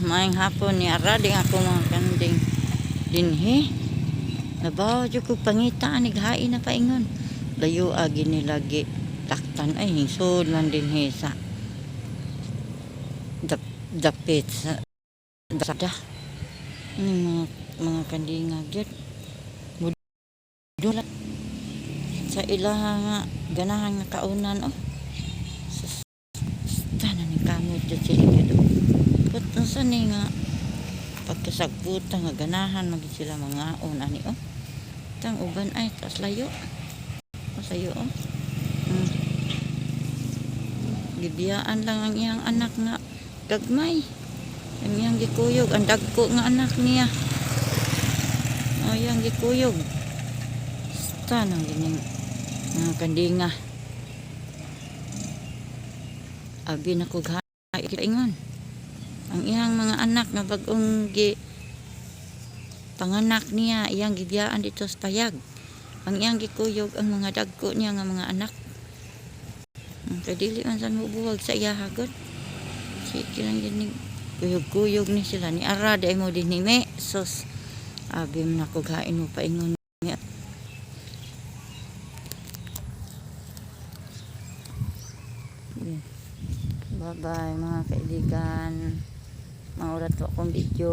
Maayong hapon. Ni ara din ako mga kanding dinhi. Nabaw jud ko pangita ani, hain na paingon. Layo agi nila gi taktan ay, hingsod man dinhi sa dapit sa da. Ini mga kandinga gyud. Mudula sa ilaha nga ganahan nga kaunan, oh. Sus, tanan ni kamot jud sila gyud, oh. But unsa ni nga pagkasagputan nga ganahan man gyud sila mangaon ani, oh. Tang uban ay tas layo. O sayo, oh. Gibiyaan lang ang iyang anak nga gagmay. Ang iyang gikuyog, ang dagko nga anak niya. O, iyang gikuyog. Basta nang gining mga kandinga. Abi na kog ingon. Ang iyang mga anak nga bag-ong gi panganak niya, iyang gibiyaan dito sa payag. Ang iyang gikuyog ang mga dagko niya nga mga anak. Kay dili man san mobuwag sa iya hagod. Sige lang gini kuyog-kuyog ni sila ni ara day mo din ni me. Sus. Abi man ako hain mo paingon niya. Bye-bye, mga kaibigan. Mga orat akong video.